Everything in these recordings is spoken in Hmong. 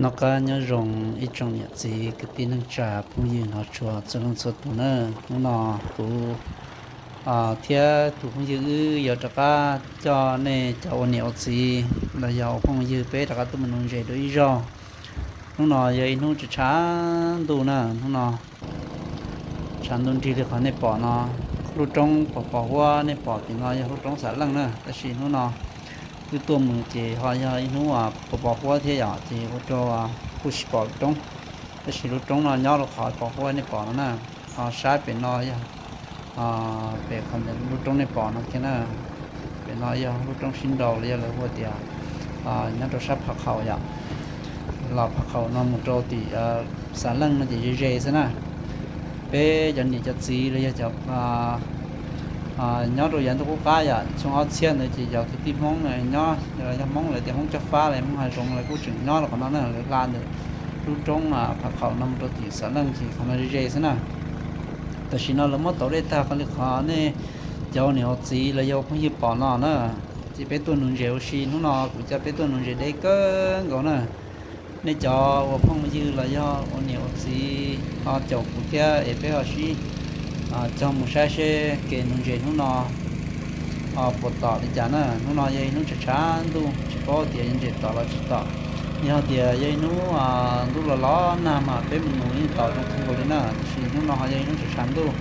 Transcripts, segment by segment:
Noj qab nyob zoo ib tsoom niam txiv kwv tij neej tsa phooj ywg hmov tshua txhua leej txhua tus na. Hnub no kuv thiab tus phooj ywg wb yuav rov qab coj nej cov ua niam ua txiv los yog ua phooj ywg peb rov qab tuaj mus nuv ntses dua ib zaug. Hnub no yog ib hnub tshav tshav ntuj na, hnub no tshav ntuj nrig li qhov nej pom no. Lub roob pos pos huab nej pom tim no yog lub roob Xam Leej na, tab sis hnub no wb tuaj mus ces ho yog ib hnub pos pos huab thiab yom, ces ua rau kuj tsis pom lub roob. Tab sis lub roob no nyob rau qhov pos huab nej pom no na, ho sab pem no yog pem qhov ntawm lub roob nej pom no kiag na. Pem no yog lub roob sib nraus los yog lawv hu tias nyob rau sab Phav Khaum yom. Los Phav Khaum no mus rau tim Xam Leej no ces ze ze xwb na. Peb cov niam cov txiv los yog cov nyob rau yav ntuj qub qab yom, xyoo ob txhiab ntawd ces cov kwv tij Hmoob nyob, yog Hmoob lawv tias Hmoob Cob Fab los Hmoob Hav Zoov lawv kuj tseem nyob rau qhov no na, lawv hla ntawm lub roob Phav Khaum no mus rau tim Xam Leej ces qhov no ze ze xwb na. Tam sim no lawv muab tauv dej tag qhov li qhov nej cov ua niam ua txiv los yog ua phooj ywg pom no na. Ces peb tuaj nuv ntses ua si, hnub no kuv coj peb tuaj nuv ntses deb kawg nkaus na. Nej cov ua phooj ywg los yog ua niam ua txiv ho caum kuv thiab es peb ho sib cog mus saib seb kev nuv ntses hnub no ho puas tom li cas na. Hnub no yog ib hnub tshav tshav ntuj tsis paub tias yuav ntses tom los tsis tom. Yog tias yog ib hnub ntuj los los nag mas peb mus nuv yeej tom zoo kawg nkaus li na, tab sis hnub no ho yog ib hnub tshav tshav ntuj.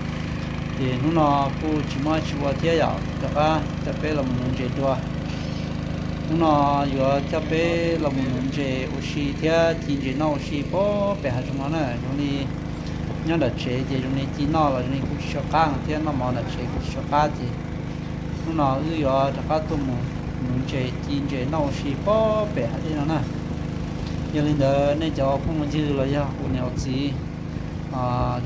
Ces hnub no kuj tsis muaj dab tsi ua thiab yom, rov qab coj peb los mus nuv ntses dua. Hnub no yuav coj peb los mus nuv ntses ua si thiab ci ntses noj ua si puag pem hav zoov no na. Zoo li nyob nram tsev ces zoo li ci noj los zoo li kuj tsis tshua qab no thiab, noj mov nram tsev kuj tsis tshua qab ces hnub no wb yuav rov qab tuaj mus nuv ntses ci ntses noj ua si puag pem hav dej no na. Yog li ntawd nej cov phooj ywg los yog ua niam ua txiv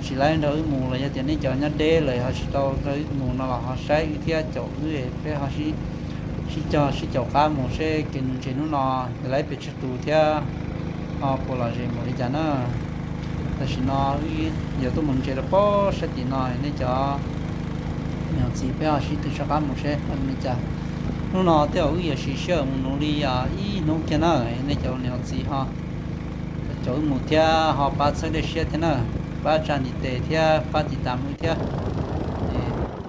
tsis laib nrog wb mus los yog tias nej cov nyob deb lawm ho tsis tau nrog wb mus no los ho saib wb thiab caum wb, peb ho sib cog sib caum qab mus seb kev nuv ntses hnub no yuav laib pes tsawg tus thiab ho puas lom zem npaum li cas na. Tam sim no wb yuav tuaj mus ntses rau puag sab tim no, nej cov niam txiv peb ho sib tw soj qab mus seb li cas. Hnub no tej zaum wb yuav siv sij hawm mus nuv li ib hnub kiag na, nej cov niam txiv ho caum wb mus thiab ho pab txhawb dej siab thiab na, pab tsa ntiv tes thiab pab tiv tas wb thiab.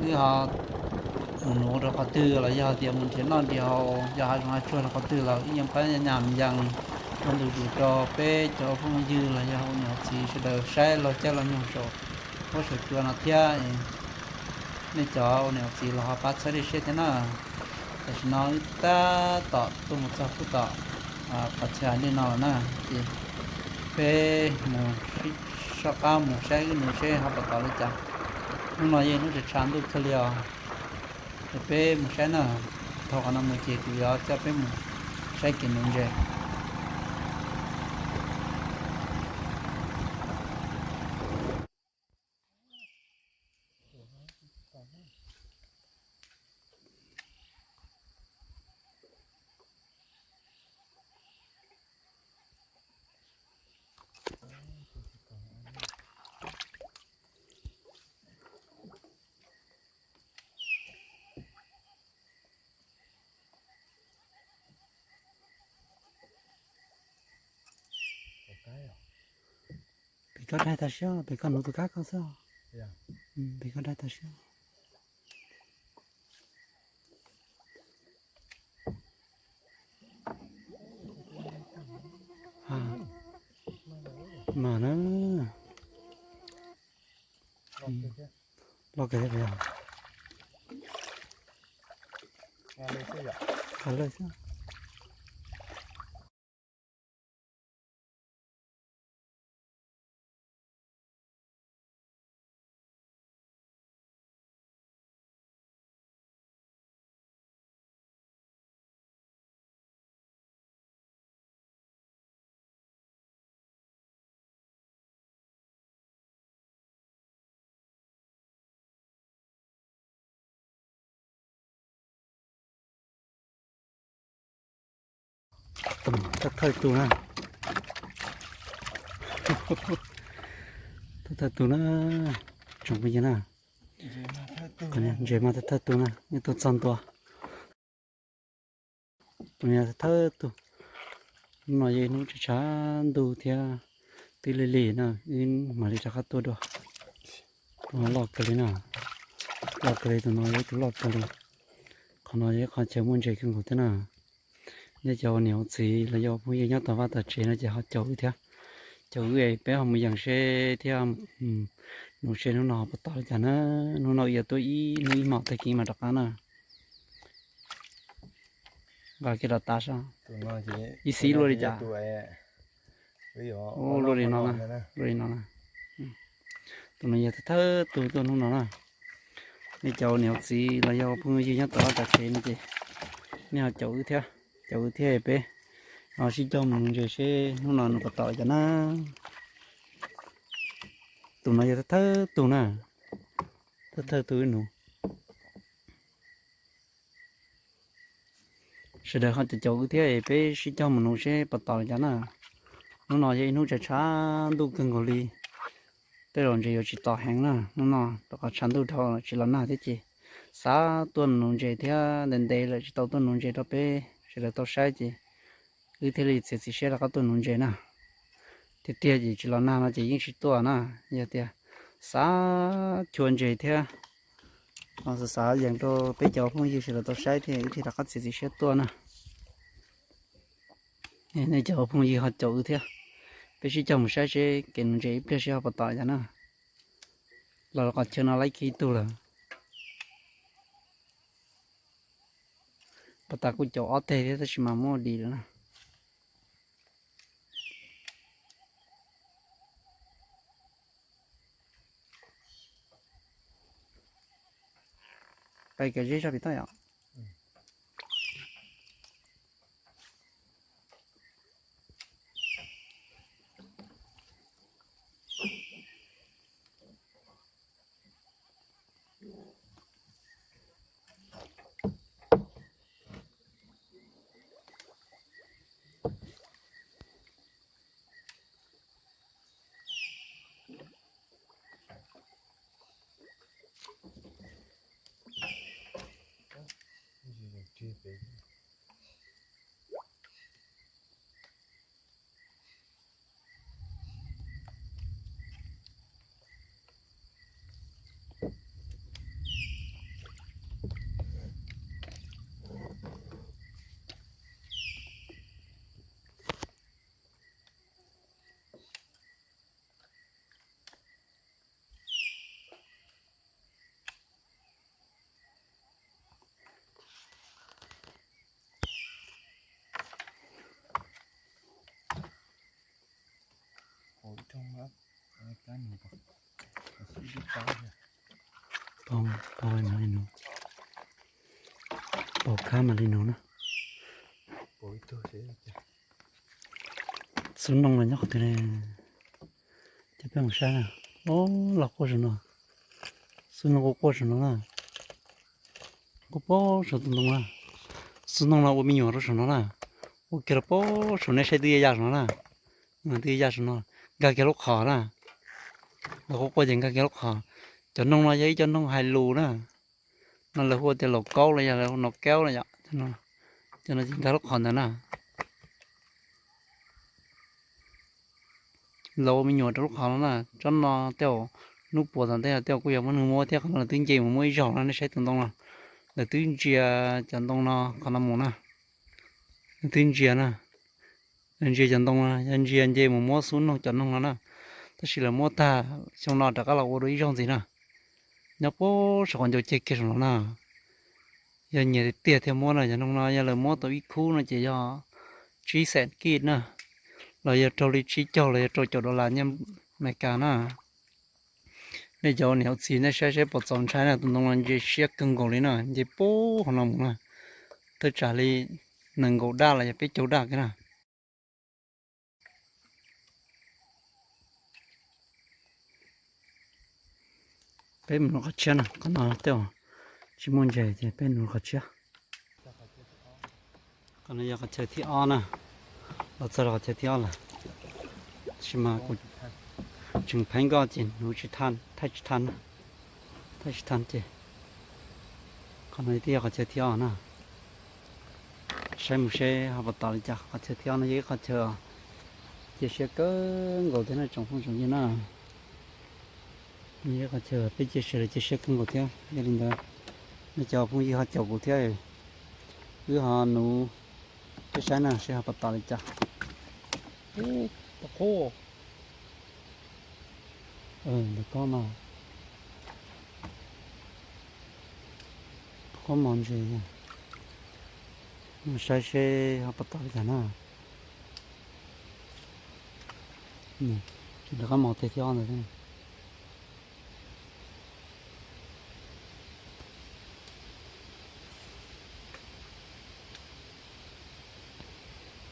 Wb ho mus nuv rau qhov twg los yog tias mus nrhiav noj nrhiav haus yog hav zoov hav tsuag rau qhov twg los wb yeej pab nyas yees ua ntu zus rau peb cov phooj ywg los yog ua niam txiv sawv daws saib laug caij laug nyoog saum huab saum cua no thiab. Nej cov ua niam txiv los ho pab txhawb dej siab thiab na. Tam sim no wb tab tom tuaj mus txog puag tom qhov chaw dej no lawm na, ces peb mus soj qab mus saib wb nuv seb ho puas tom li cas. Hnub no yeej hnub tshav tshav ntuj kawg li os. Es peb mus saib na, dhau qhov no mus ces kuv yuav coj peb mus saib kev nuv ntses. Pem koj daig tag siab, pem koj nuv tus kab koj xwb. Pem koj daig tag siab. Mas na, loj kawg thiab. Qab lawj xwb. Thawj thawj tus na. Thawj thawj tus na. Tsoom phooj ywg na, ntses mas thawj thawj tus na, yeej tuaj txog ntua. Tus no thawj tus. Hnub no yog ib hnub tshav tshav ntuj thiab twb lig lig na, wb mam li rov qab tuaj dua. Tus no loj kawg li na, loj kawg li, tus no yog ib tug loj kawg li. Qhov no yog ib qho chaw muaj ntses kawg nkaus thiab na. Nej cov niam txiv los yog phooj ywg nyob tom vaj tom tsev no ces ho caum wb thiab, caum wb es peb ho mus yees seb thiab, mus seb hnub no ho puas tom li cas na. Hnub no wb yuav tuaj ib hnub ib hmos tag kis mam rov qab na. Nqa kiag rov tav saib. Ib xib luaj li cas. Luaj li no, luaj li no na. Tus no yog thawj thawj tug tuaj hnub no na. Nej cov niam txiv los yog phooj ywg nyob tom vaj tom tsev no ces nej ho caum wb thiab, caum wb thiab peb ho sib cog mus nuv ntses seb hnub no nws puas tom li cas na. Tus no yog thawj thawj tug na, thawj thawj tug wb nuv. Sawv daws ho caum caum wb thiab es peb sib cog mus nuv seb puas tom li cas na. Hnub no yog ib hnub tshav tshav ntuj kawg nkaus li, tej zaum ntses yuav tsis tom heev na. Hnub no rau qhov tshav ntuj dhau tsis los nag thiab ces xav tuaj nuv ntses thiab ntev ntev lawm tsis tau tuaj nuv ntses rau peb sawv daws tau saib ces wb thiaj li txiav txim siab rov qab tuaj nuv ntses na. Tiag tiag ces tsis los nag no ces yeej tsis tuaj na. Yog tias xav chua ntses thiab xav xav yees rau peb cov phooj ywg sawv daws tau saib thiab wb thiaj rov qab txiav txim siab tuaj na. Nej cov phooj ywg ho caum wb thiab, peb sib cog mus saib seb kev nuv ntses ib pliag seb ho puas tom li cas na. Los qhov chaw no laib kiag ib tug lawm. Pas tas kuj caum ob teg thiab tab sis mas muab dim lawm na. Pais kev zeb sab pem toj yom. Pau, pau no li no. Pau kab mas li no na. Xub noog los nyob qhov twg ne? Cov peb mus saib na. Ob, los quaj saum no. Xub noog quaj quaj saum no na. Quaj pab saum tus ntoo na. Xub noog no ua me nyuam rau saum no na. Ua kiag rau pab saum, nej saib twb ya ya saum no na. Twb ya ya saum no. Nkag kiag lub qhov na. Los quaj quaj ces nkag kiag lub qhov. Cov noog no yog ib cov noog hais lus na. No lawv hu tias laus kaub los yog laus no kaub no yom. Cov no ces nkag lub qhov ntawd na. Laus me nyuam rau lub qhov no na. Tsob no tej zaum hnub puas tom ntej tej zaum kuj yuav muaj neeg muab thiab. Qhov no lawv twb nce mus muab ib zaug no, nej saib tus ntoo no. Lawv twb ntsia cov ntoo no qhov no mus na. Lawv twb ntsia na. Lawv ntsia cov ntoo no, yog ntsia nce mus muab xub noog cov noog no na. Tab sis lawv muab tag, xyoo no rov qab los ua dua ib zaug ntxiv na. Nyob puag saum qhov ncauj ceg kiag saum no na. Yog nyiam tiag tiag thiaj muab na. Cov noog no yog lawv muab tau ib khub no ces yog tsib xees kij na, los yog rau li tsib caug los yog rau caum dollar nyiaj Amelikas na. Nej cov niam txiv nej saib seb puas txaus ntshai na. Tus ntoo no ntse siab kawg nkaus li na, nce puag hauv no mus na. Thawj tsam li nees nkaum daj los yog peb caug daj kiag na. Peb mus qhov tshiab na, qhov no tej zaum tsis muaj ntses ces peb mus qhov tshiab. Qhov no yog qhov chaw thib ob na, los txog rau qhov chaw thib ob lawm. Tab sis mas kuv tseem pheeb nkoj ces nuv tsis tha, thaij tsis tha, thaij tsis tha ces qhov no twb yog qhov chaw thib ob na. Saib mus seb ho puas tom li cas. Qhov chaw thib ob no yog ib qhov chaw cia siab kawg nkaus thiab na tsoom phooj tsoom ywg na. Yog ib qhov chaw peb cia siab lawv cia siab kawg nkaus thiab. Yog li ntawd nej cov phooj ywg ho caum kuv thiab, wb ho nuv thiab saib na seb ho puas tom li cas. Ub, tau qub. Ntawm ko mas qub mos ntses, saib seb ho puas tom li cas na. Tsis nrog qab mos tes thib ob ntawd.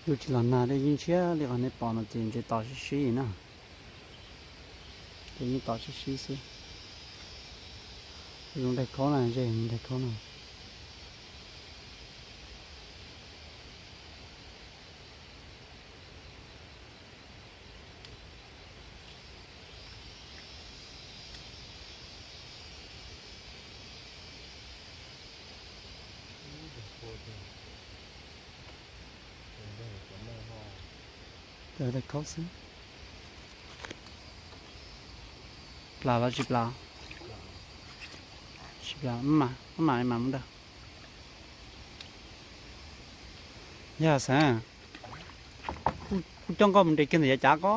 Lub tsis los nag dej yeej ntshiab li qhov nej pom no ces ntses tom sib sib na. Ces yeej tom sib sib xwb. Zoo daig khaub na, ze daig khaub na. Daig khaub xwb. Plas los tsis plas? Tsis plas, mam mam mam mus ntag. Yog xav, kuv coj nkoj mus nres kiag ntawm yav cav ko.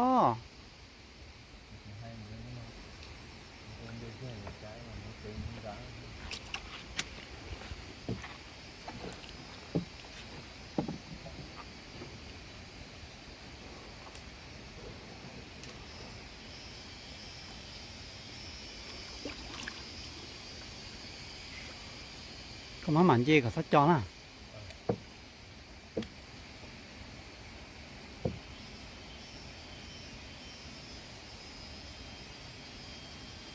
Koj mam mam nce kom txhob co na.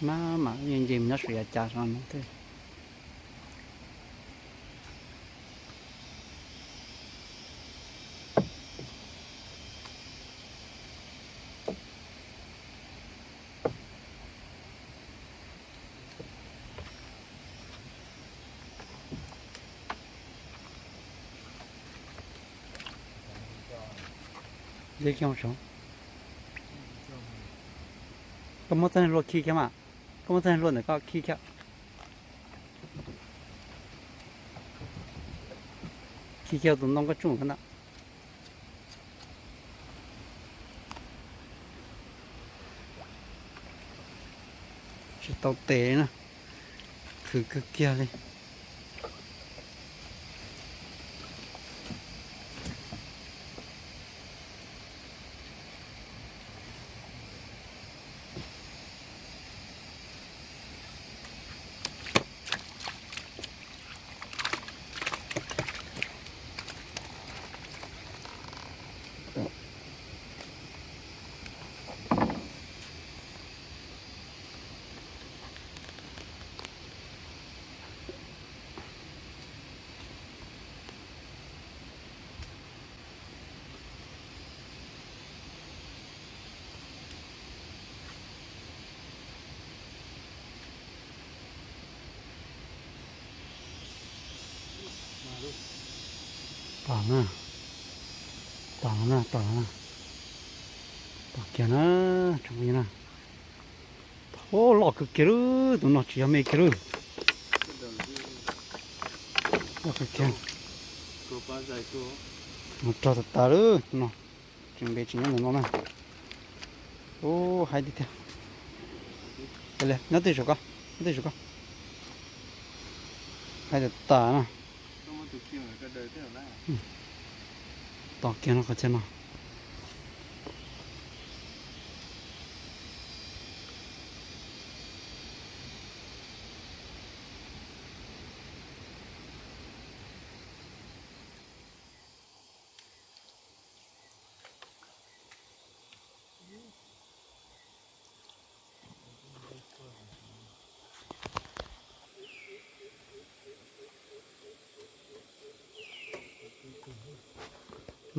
Mam mam nce mus nyob saum yav cav no thiab. Koj muab txoj hlua khi kiag mas, koj muab txoj hlua ntawm koj khi kiag. Khi kiag tus ntoo koj tsuj ko ntag. Tsis tau tes na, khwv kawg kiag li. Tom na, tom na, tom na, tom kiag na, tsoom phooj ywg na. Ub, loj kawg kiag lawm, tus no tsis yog me kiag lawm. Loj kawg kiag. Mus rog tas tas lawm tus no. Tseem npe tsis nyob ntawm no na. Ub, haib tiag tiag. Nyob twj ywm ko, nyob twj ywm ko. Haib tas tas na. Tom kiag no qhov chaw no.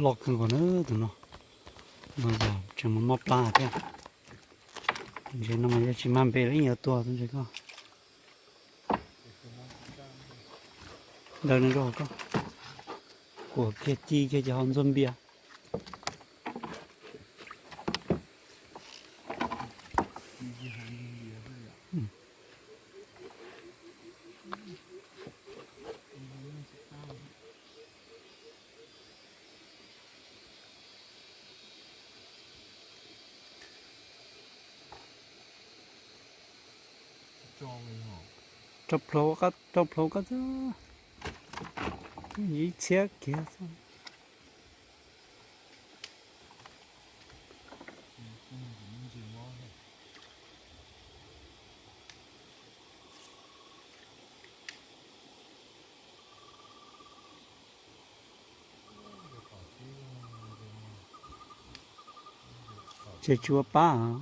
Loj kawg nkaus na tus no. No yog tseem mus mob plab thiab. Ntses no mas yog tsis mag npe los yeej yuav tuag tus ntses ko. Daws nws rau hauv ko. Kuam kiag ci kiag ces ho ntxuag npias. Rau plhov, rau plhov koj, ib txhiab kiag. Ces tsis ua pab.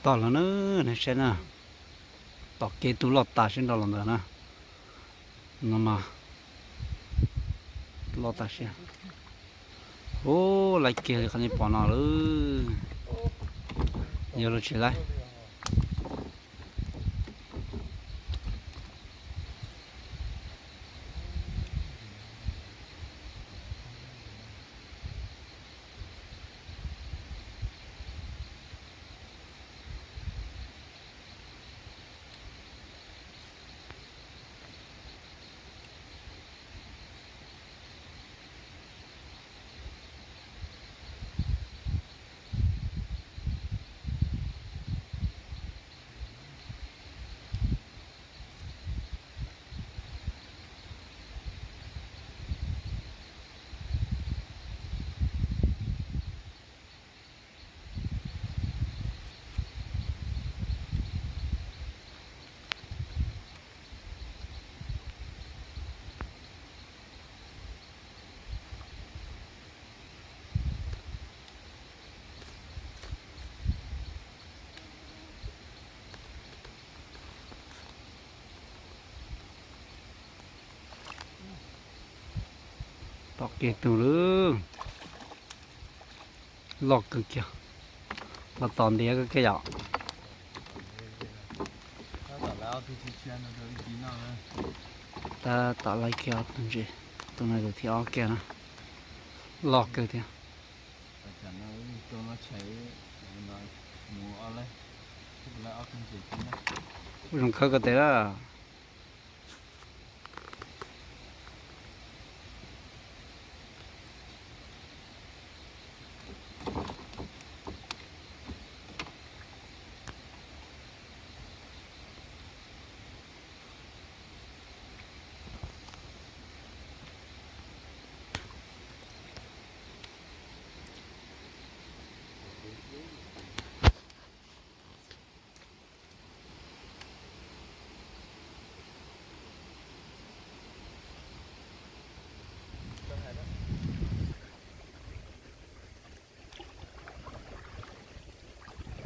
Tom los na, nej saib na, tom kev tus loj tas sib nrau los ntawd na. No mas loj tas sib. Ub, laiv kiag li qhov nej pom no lawm. Yog lub tsis laiv. Tom kev tus lawm. Loj kawg kiag. Los tom ntiav kawg kiag yom. Tab tom laiv kiag ob tug ntses, tus no tus thib ob kiag na. Loj kawg thiab. Ua zoo khawb ko tes lawm.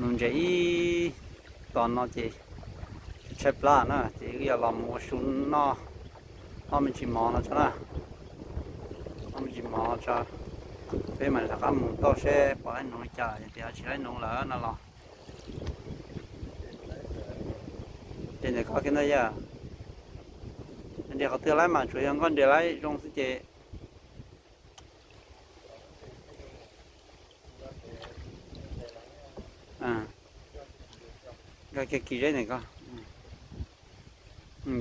Nuv ntses ib tos no ces tshaib plab na, ces wb yuav los mus ua su noj ob me ntsis mov no tso na. Ob me ntsis mov tso, peb mam rov qab mus toj seb puas laib nuv li cas, yog tias tsis laib nuv lawm no los ces ntawm koj kiag ntag yog. Ntses qhov twg laib mas tsuas yog nkoj ntses laib zoo xwb ces. Nkag kiag kis zeb ntawm koj.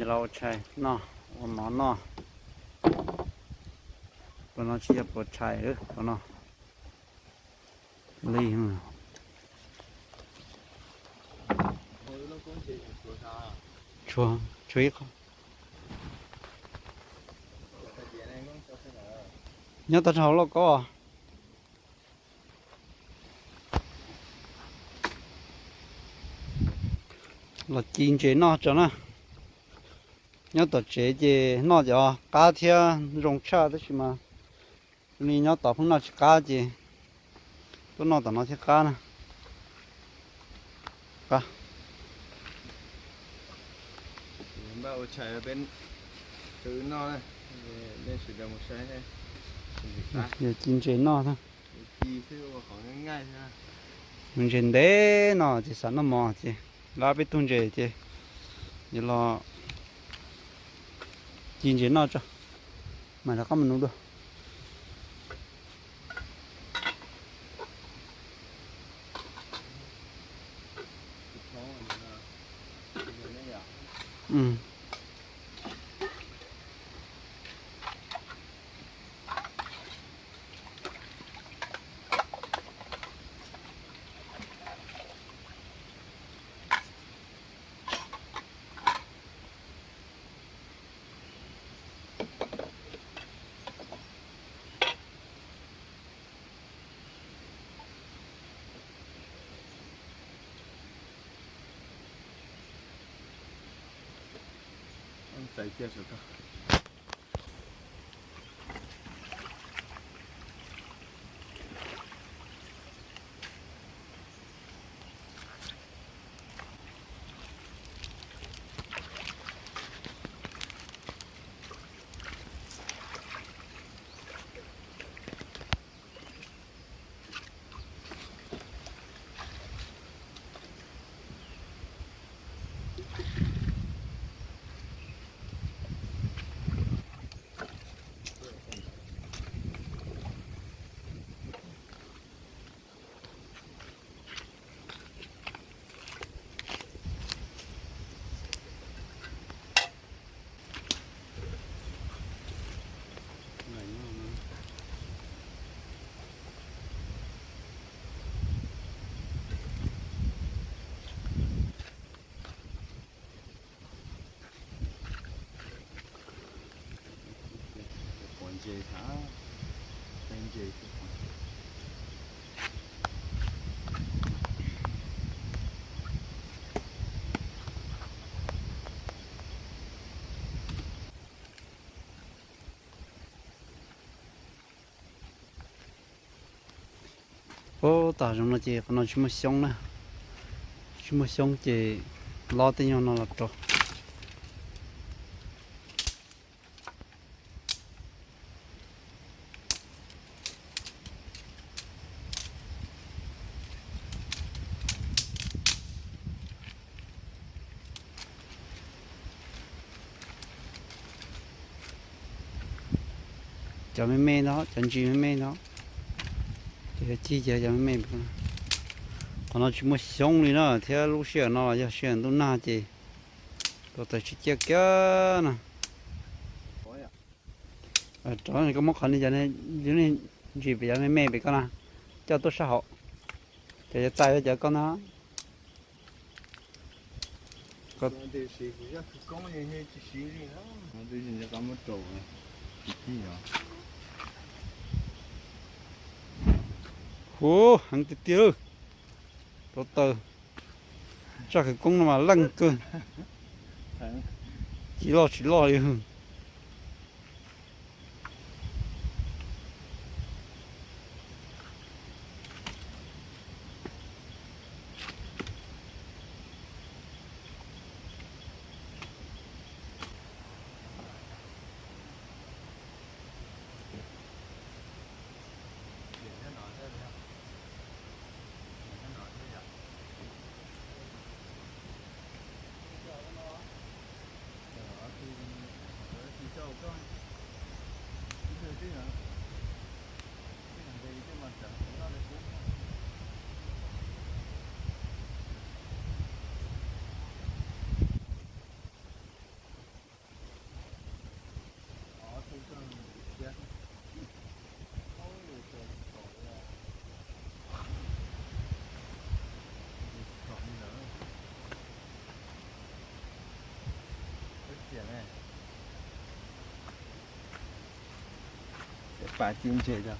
Los ua tshais noj, ua mov noj. Puas no tsis yog puas tshais puas no. Li tshuav, tshuav ib qho. Nyob tag nrho hauv lauj kaub. Los ci ntses noj tso na. Nyob tom tsev ces noj cov qab thiab zoo tshaj, tab sis mas li nyob tod pheej noj tsis qab ces tuaj noj tom no thiaj qab na. Yog ci ntses noj thiab. Ntses ntev no ces xav noj mov ces lab peb tug ntses ces yuav los ci ntses noj tso, mas rov qab mus nuv dua. Ub, tas zoo no ces qhov no tsis muaj xyoob na, tsis muaj xyoob ces lob tej nyuag no los rau. Cov me me no, cov ntsis me me no, ces ci ces cov me me. Qhov no tsis muaj xyoob li na, thiab lub sij hawm no yog sij hawm ntuj nag ces tus taws tsis ciaj kiag na. Rov koj muab qhov ni, cov ni ntsis pem cov me me pem koj na, coj tuaj sab hauv, cov yuav txais cov koj na. Huv, heev tiag tiag. Rau taws, tsaj khawv koob no mas leej kawg, ci loj tsis loj li. Pab ci ntses os.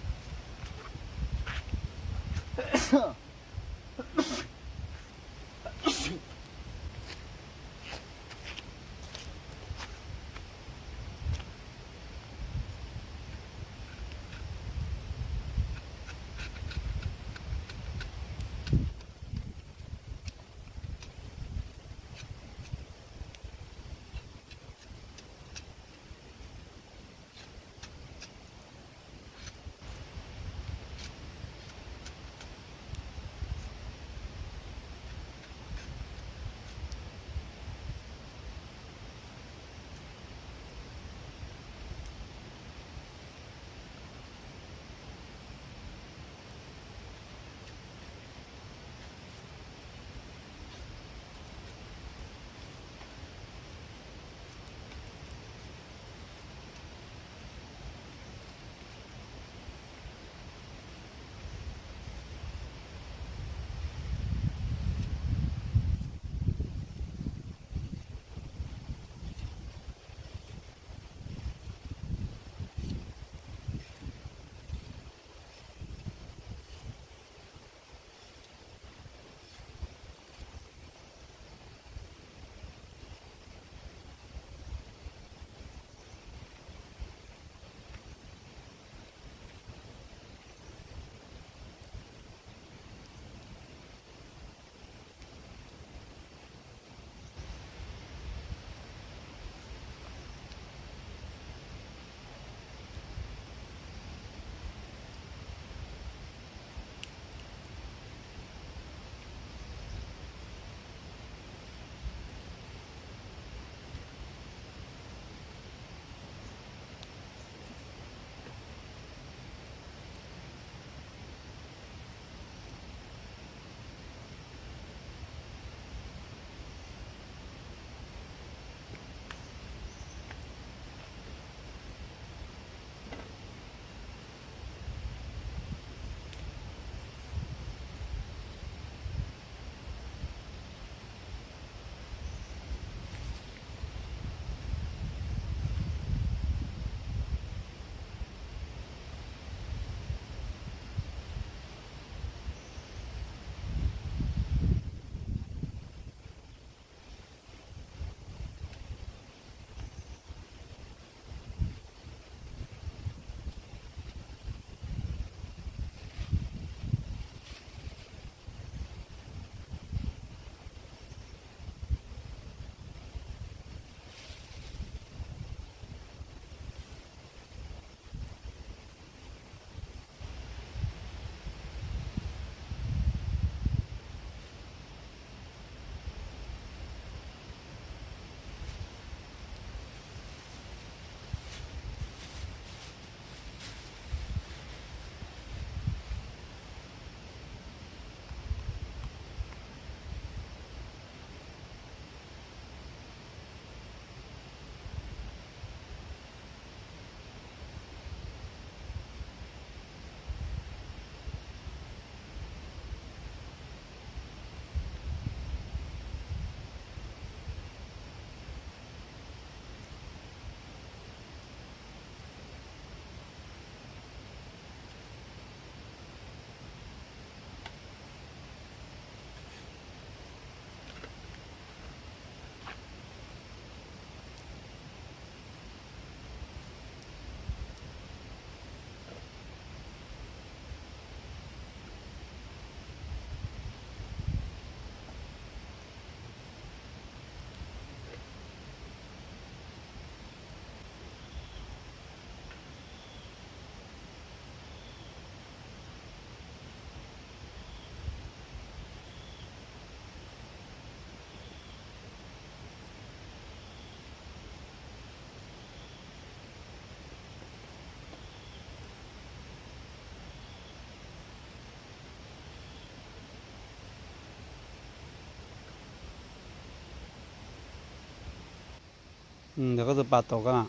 Ntawd koj tus pas tau koj na.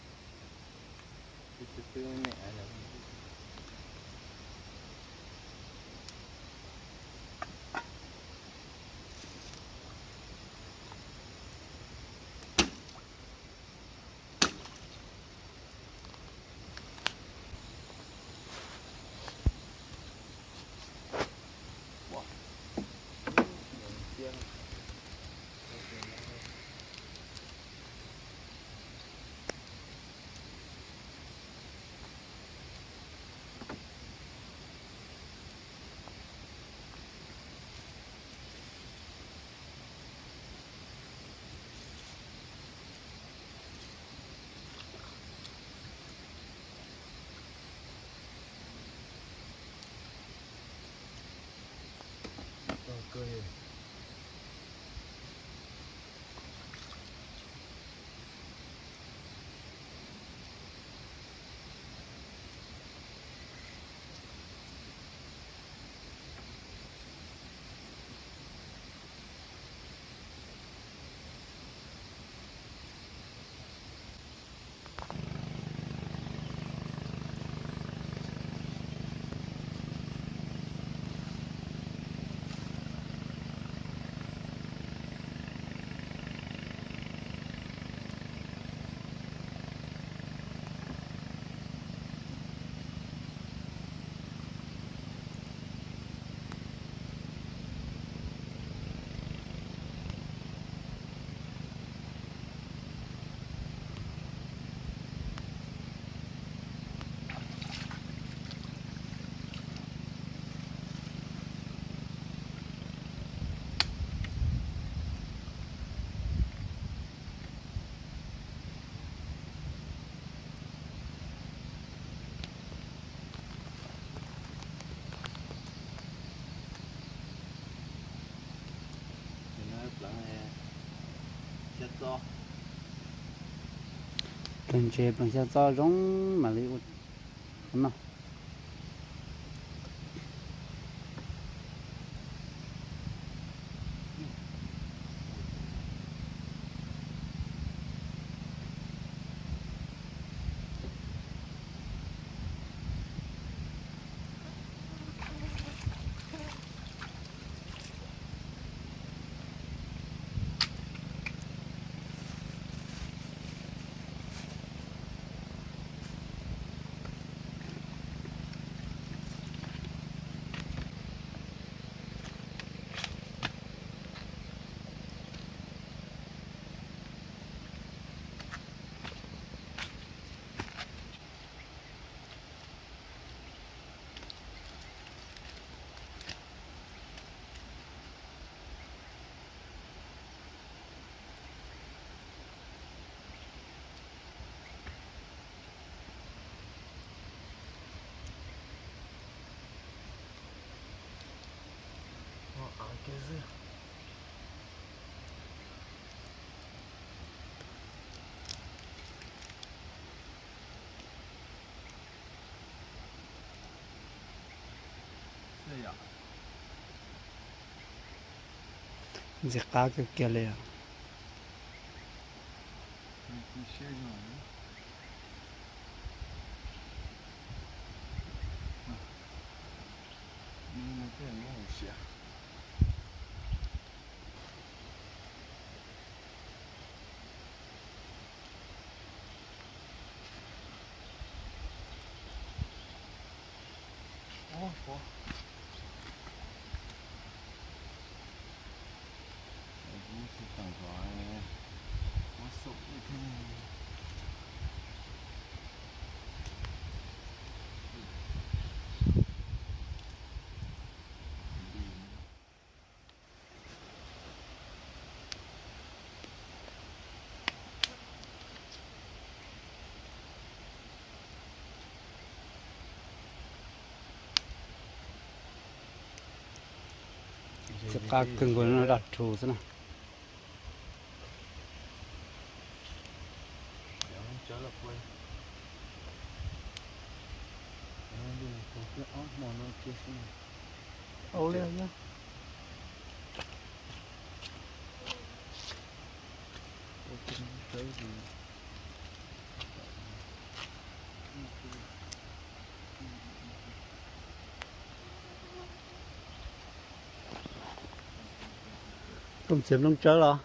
Pleev ntses pleev xya txob zoo mam li ua no. Ntxim qab kawg kiag li os. Ntxim qab kawg nkaus no, daj rhuv xwb na. Ua li yog. Txiav nplooj tsawb los?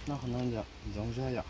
Noj qhov no ntxoov zog yom.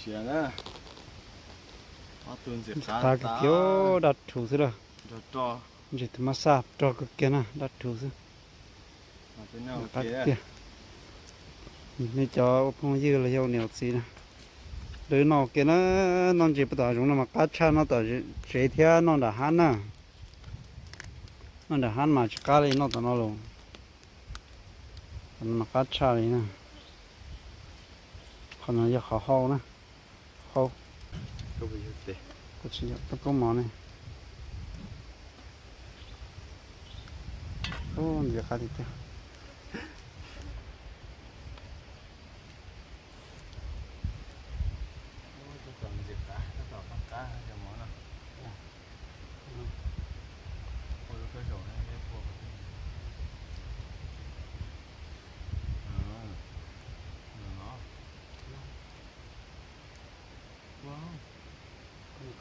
Siav na. Ntxim qab kawg kiag, daj rhuv xwb lawm. Ntses tus mab xaj rog kawg kiag na, daj rhuv xwb. Qab tiag. Nej cov ua phooj ywg los yog ua niam ua txiv na, lwm noj ua ke na, noj ntses puag tom hav zoov no mas qab tshaj noj tom tsev thiab noj nram hav na. Noj nram hav mas tsis qab li noj tom no los. Tom no mas qab tshaj li na. Qhov no yog qhov hau na. Hau. Koj tsis yog koj koob mov ne. Ub, ntxim qab tiag tiag.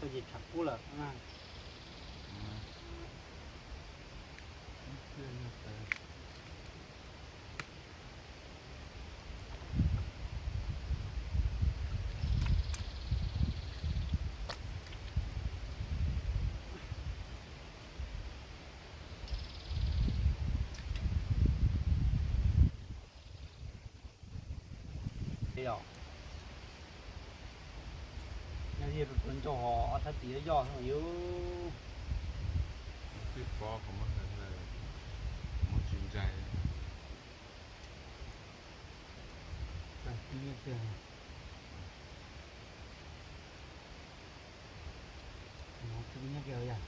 Koj ces tshav kub lawm. Yog tias rau ncauj ho ob sab tid yoj yoj xwb yus. Twb pob qhov muag ntawd, muag tsis ntsais. Tag tib tiag. Mov twb nyob kiag yog.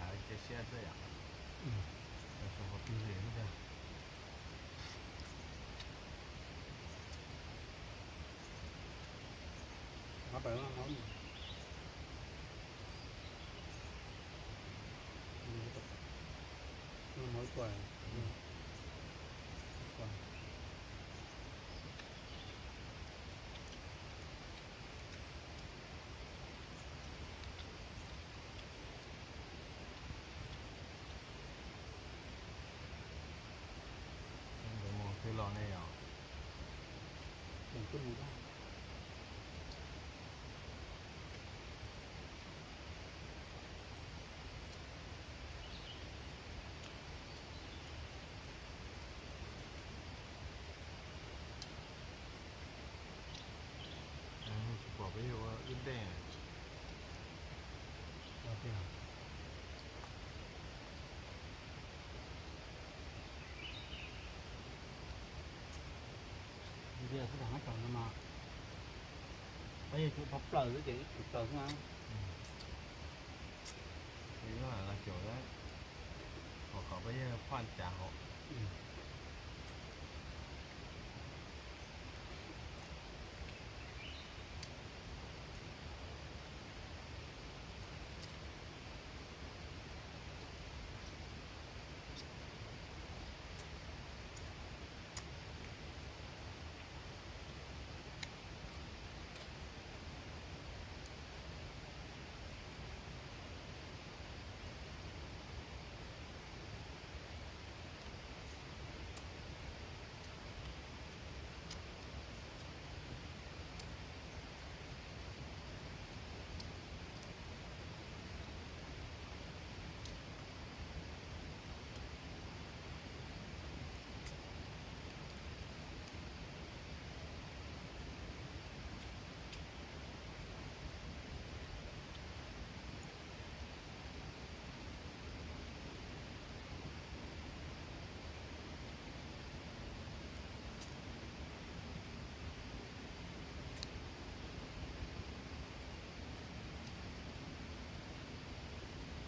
Hav cia siab xwb yom. Tau sau qhov twg li xwb tiag. Ntawd mus twg los ne yom? Tsis pom peb yog ua wb dej. Ntsia xwb, thaum no mas peb yog tsum pab plaws xwb ces ib tsum plaws xwb na. Los caum, kom kom peb yog phoj cav hauv.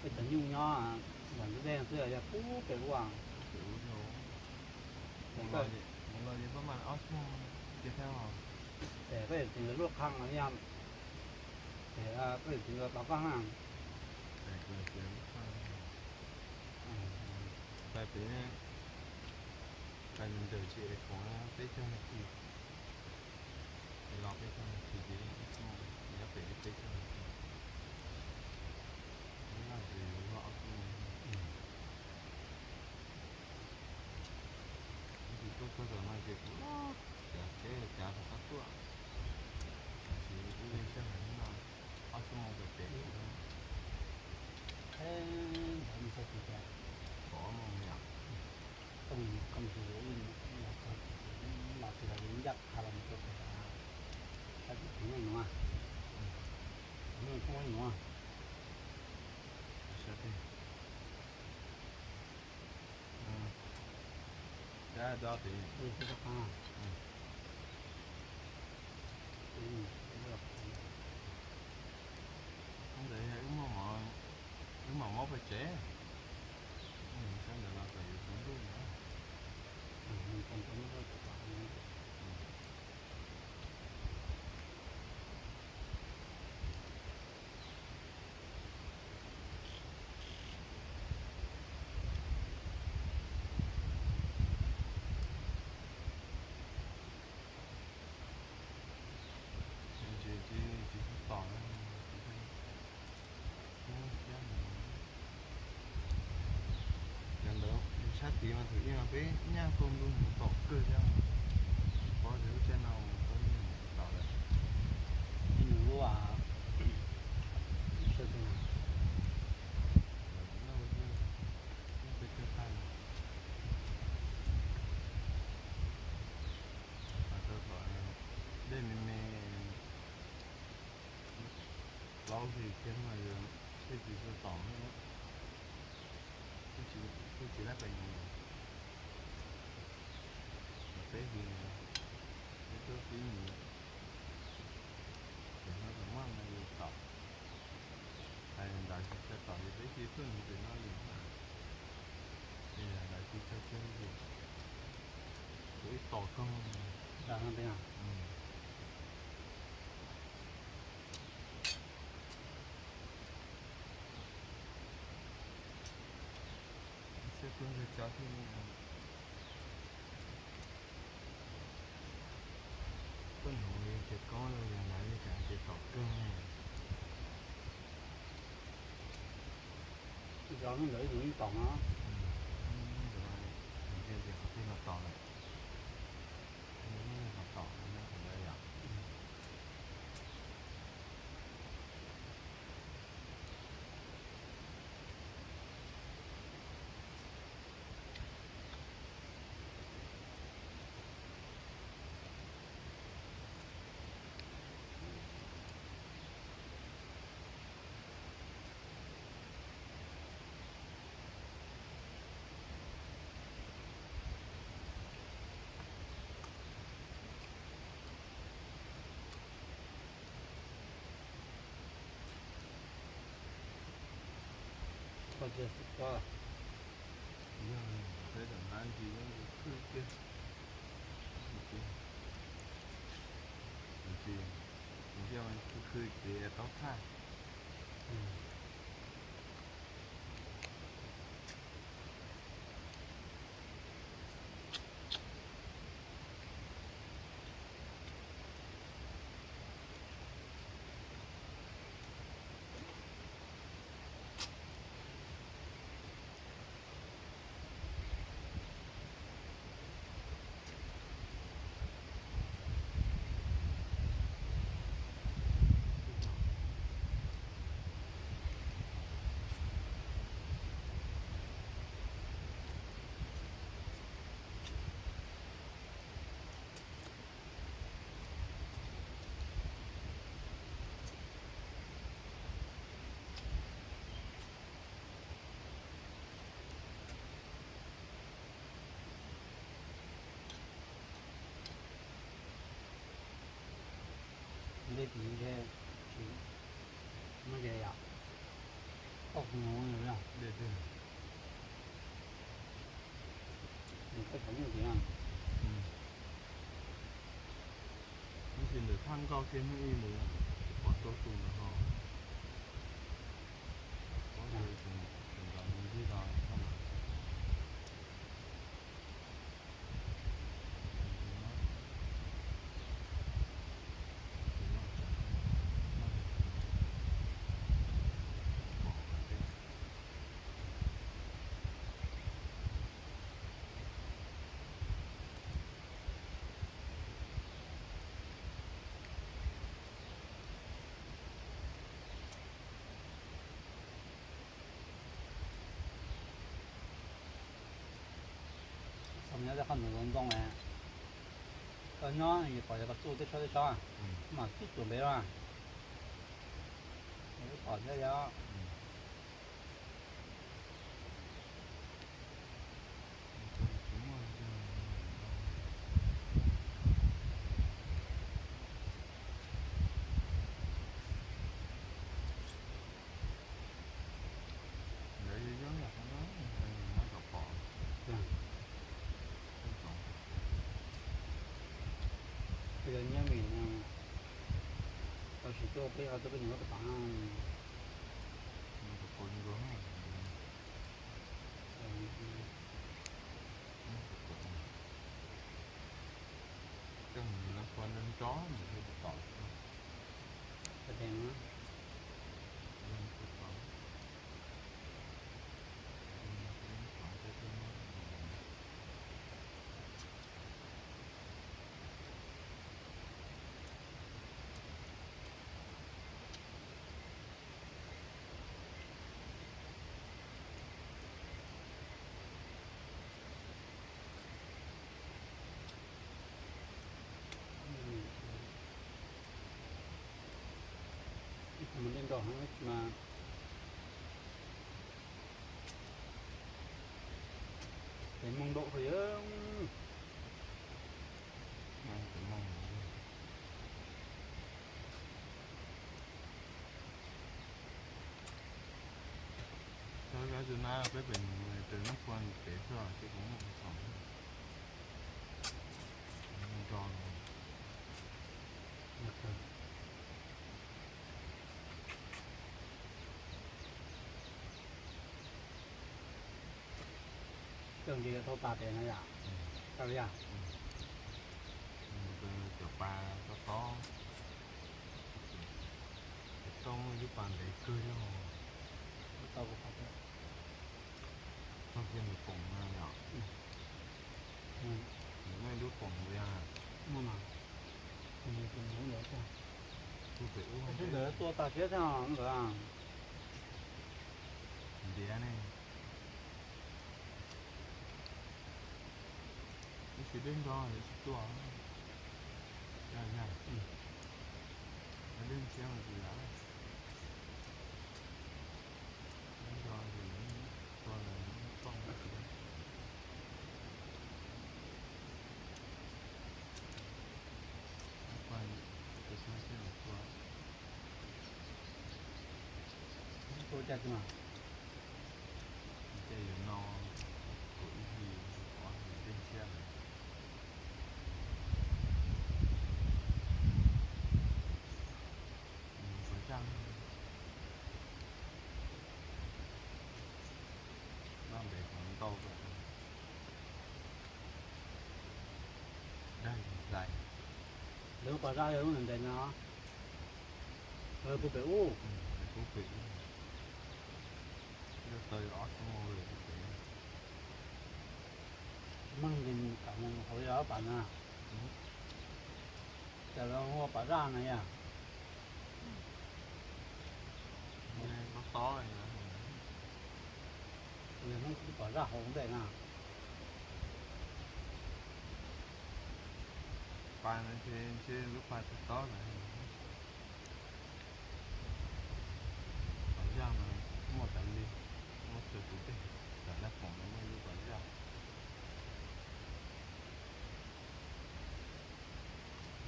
Peb cov nyuj nyob ntawm ntug dej xwb yog pub pem ua. Mus los ces peb mam ob xuab moos ces thiaj. Ces peb yuav txiv nkawd luaj qhov no yom. Ces peb yuav txiv nkawd tos koj na. Pais pem, pais mus nrawm tsis es khoom peb caug nas this. Es los peb caug nas this ces ib xuab moos, nyob pem peb caug nas this. Nyob ces yuav luaj ob xuab moos. Ib tug tuaj txog tom no ces kuv cav tsheb cav rov qab tuaj. Tab sis ib leeg sij hawm no ob xuab moos pem pem. Pom ob moos yom. Los tsis los ncaj qha los mus rau pem, tab sis pem neej nuav, pem neej nuav. Sab do pem. Ntawd yog wb muaj mov pem tsev. Sab ntawd los kom yuav tsaus ntuj na. Tsis tau tom. Cov ntawd sab tid mas thaum ub no peb nyaj tau ntu mus tom kawg thiab. Tsis paub tias lub caij no mus tau ib nus tom lawm. Ib nus lub, peb cog tag no. Tau tom dej me me plaub hlis kiag no yog thiaj tsis tau tom thiab. Thiaj tsis laib pais mus. Peb hlis no peb tuaj pib mus. Ces hnub tom maj no yus tom, hais ntawd tsis tau tom ces peb Ces tuaj ntawm no li, ces lawv kuj tsa tsa li, kuv ib tom kawg. Seb tuaj ntawg cov thiaj li tuaj hnov li ces koob li, yog lawv li cas ces tom kawg. Cov ntawd ib tug ib tom no. Ntawd, ntawd qhov twg los tom lawm. Ntawd qhov tom no yom. Koj cia xwb koj. Yog peb tam nab ntsis khwb tiag. Ntsis, ntsis khwb khwb ces taub thaj. Dej tid ntshe tsis muaj ze yom. Koj hu hu yog dej twg? Nws koj xyov nyuj tid na. Ib ntsis ntawm thaj nkauj kiag hnub ib mus, pom tuaj tus ntawd ho. Pob ntawd tus nrad mus ncig los thaj no. Txog nyob tej qhov ntawd ntoo, koj nyob pom yog koj txuj tej tsob tej tsob mas tib tuam npe lawm. Ib qhov thiab yom. Lawv yog yob yam qhov no, nyob tom pom. Peb cov nyiaj vim no, tau sim tuaj peb ho tuaj peb nus lub pas tas no. Coj mus lawv kua nrov nrov mus thiaj tsis tom. Ib tug mas dej nrog mas, ces moog nraum hov yog Tus na peb pem nws tus nab pua nws pem xwb ces kuv muaj tus txoom nro no. Kawg nce thauj tas pem no yom? Tau yom? Cov pas tob tob, cov toj muaj ib lub pas ntev kawg li. Tau kuv qhov tias txog kiag ntawm poom no yom? Nws muaj ib lub poom ntawd. Muaj mas. Tus ntawd tus pem ub, tus ntawd tua tas siab thiab ntawd. Ntiav ne. Ib tsis dej nrog yuav tsis tua. Yog yog, dej nrhiab mas tsis yog. Dej nrog ces tua lawm toj tsis yog. Tua, tua xyoob xyoob tua. Tua cas tsis mas. Ces yuav no, kuv ib hlis ob hlis dej nrhiab lawm. Mus zaj, noj ntev qhov ntau lawm. Dag ntxais. Lawv pas zaj yog lub ntev ntev no. Lawv pub pem ub. Pub pem ub. Lawv tau ob xuab moos lawm pem. Meej nqis kam mus hauv yog pas na. Cas lawv hu ua pas zaj na yom? Tob tob, yog Hmoob kuj pas zaj hauv ntej na. Pas no ces ntshe lub pas tob tob lawm. Pas zaj mas muaj tas li, muaj txhua tus tej, tam laj poom no muaj ib lub pas zaj.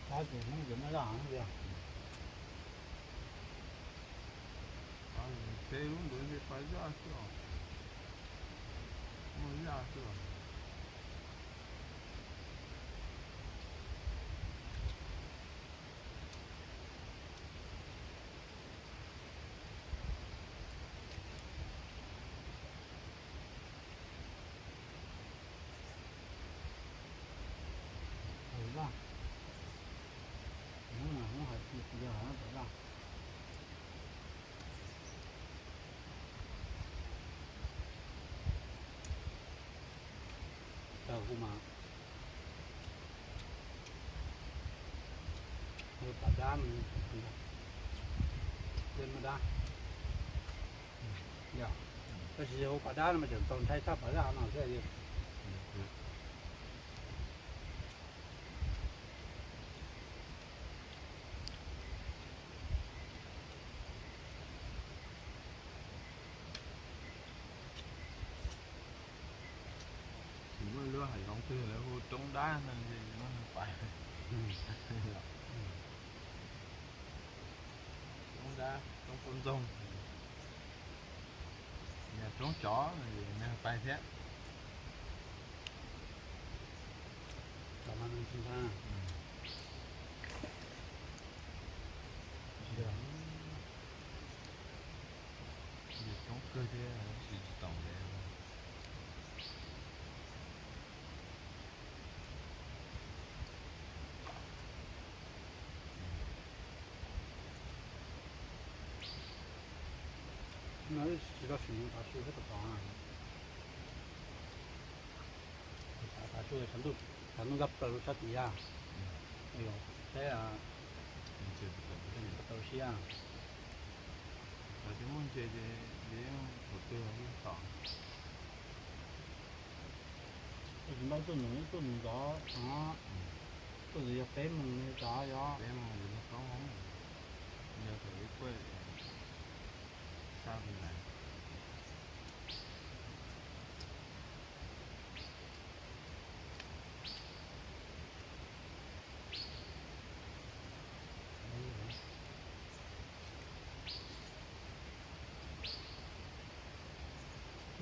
Tab sis Hmoob ces muaj zaj heev tiag. Peb lub ntawd ntshe pas zaj xwb os, muaj zaj xwb os. Pas zaj, Hmoob mas Hmoob hais tias yog pas zaj. Tau kuv mas, pas dab, dab, yog, tab sis yog pas dab no mas tseem txaus ntshai tshaj pas zaj no thiab. Tsis muaj lub hav zoov twg lawv hu roob dab no, pais roob dab, roob poj ntxoog, yog roob tsov, nws pais thiab. Roob kawg thiab, tsis tau ntev. No tsis tau sim mus tav su thiab tau tod. Tav su tshav ntuj nkag plaws rau sab tid, peb tau siab. Cov tsis muaj ntses ces thaum twg los yeej tom. Tsis npaum tuaj nus, tuaj nus tod, tuaj nus yog peb moos tod, yog peb moos yog tau, yog thaum ib kuaj xa tus lais.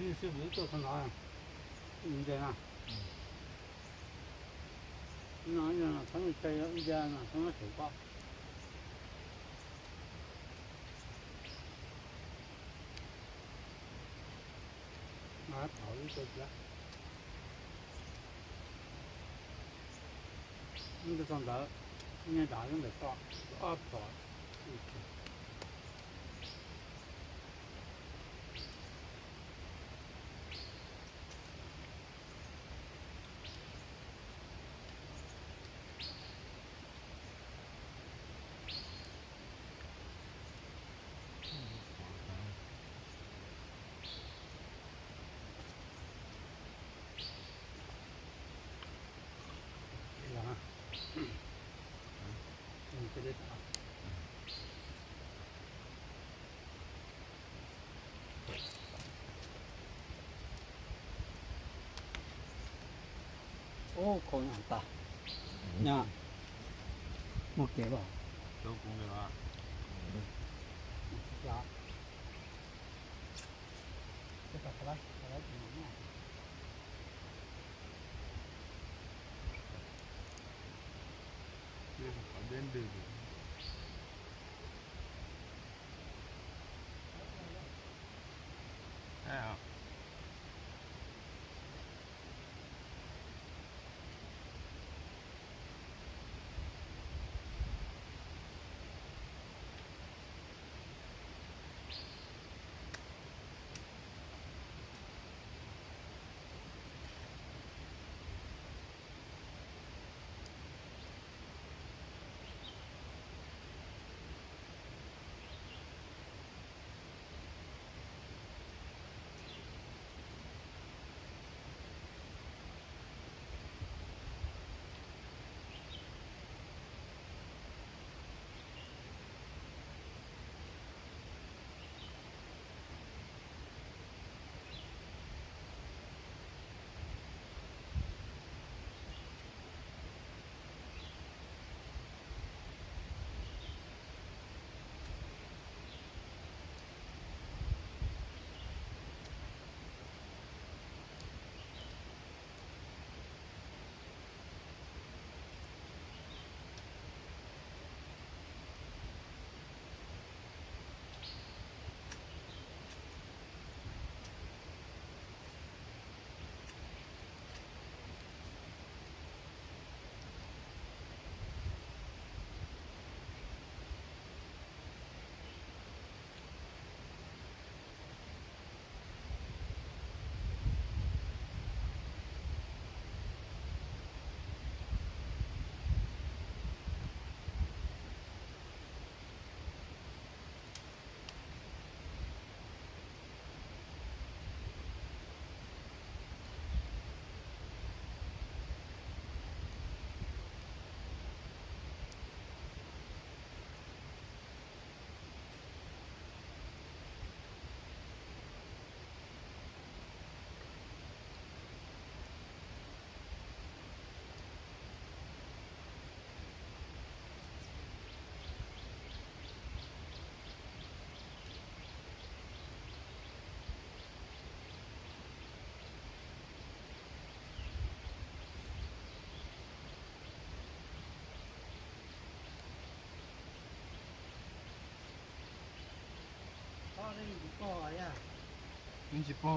Ib sij kuv tuaj txog no, ntses na, no thoob ntses no thoob xeem koj. Thaum ib co tias nyob txog ntawd, nyob nram lub ntawm toj ob phom. Ub, khau nyam tas. Nyam. Muaj kev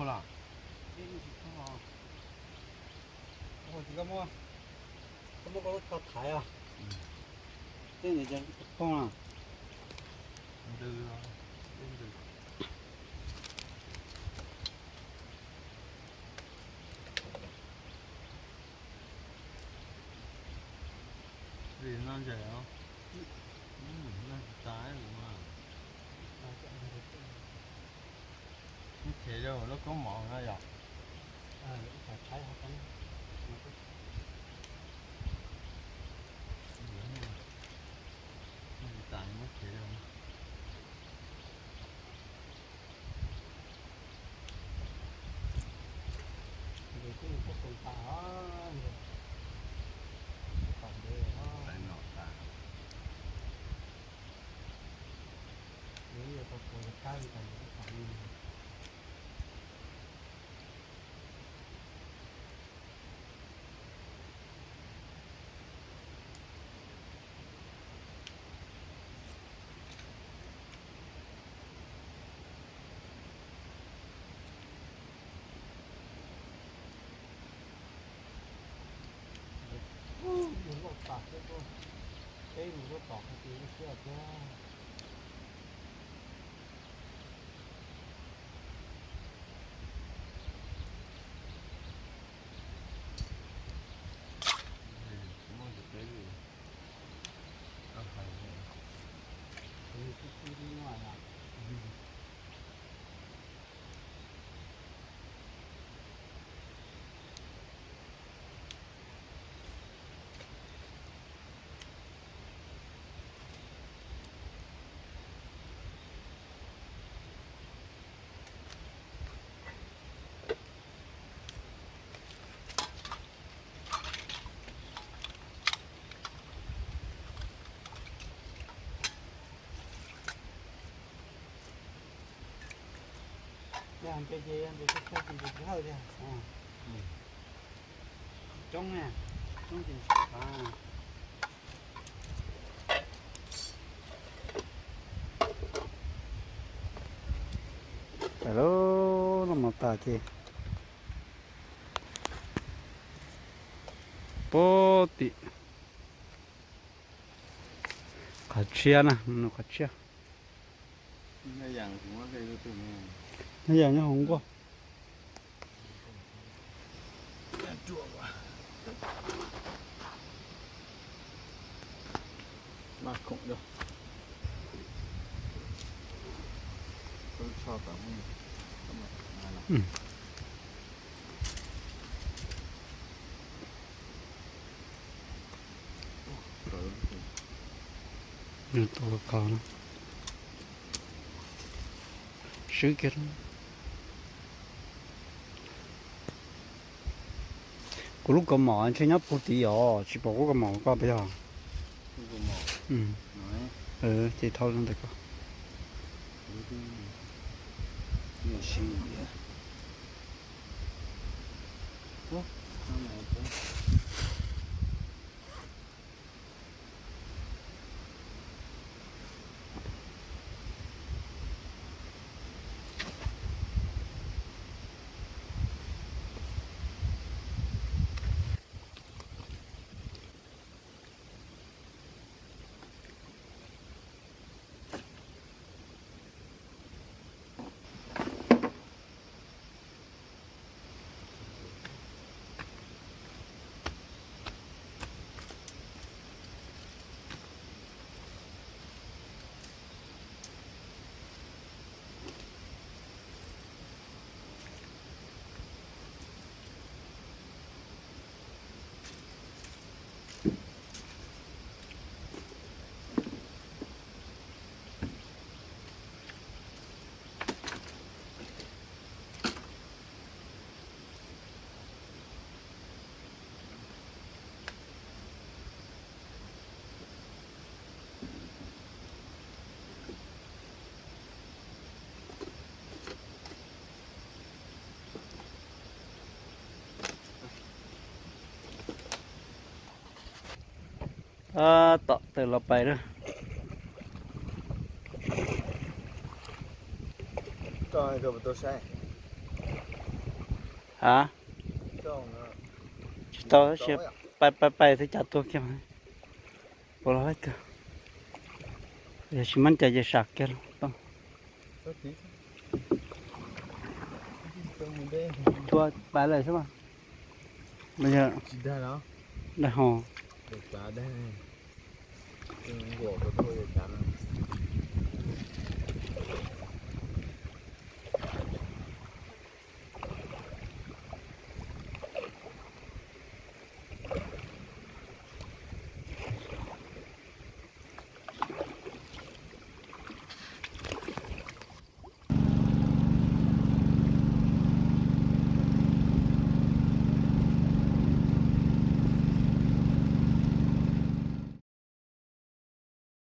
los. Yeej tsis paug los? Koj muab koj lub tsho thaiv os. Tej ntawd ces tsis paug na. Vim no ntses os, noj tsis tas mas. Muab chev rau lub koob mov no yom. Noj tsis tas muab chev rau. Nws kuj ua koj koom tas os, tom ntawd os. Nws yuav tau tua kab li tas nws kuj tas li. Peb mus lub tom qhov twg lub siab thiab. Yog nce ces yog nce tsis tau ces nce tsis hawj thiab. Coob na, coob ces tsis tau. Lub no mas tas ces puag tim qhov tshiab na, qhov tshiab. Nyob yam nyob hauv nkuaj. Tua ko na, swb kiag. Kuv lub kaus mom ntshe nyob puag tid os, tsis pom kuv kaus mom koj puas yog? Ces thau ntawm ko. Tab tom tawm los pais na. A, tsis tau, pais pais pais thiaj cas tuag kiag. Ua los kawg, yog tsis muab cais ces sam kiag los. Tau, pais lawm xwb mas. Yog daig ho,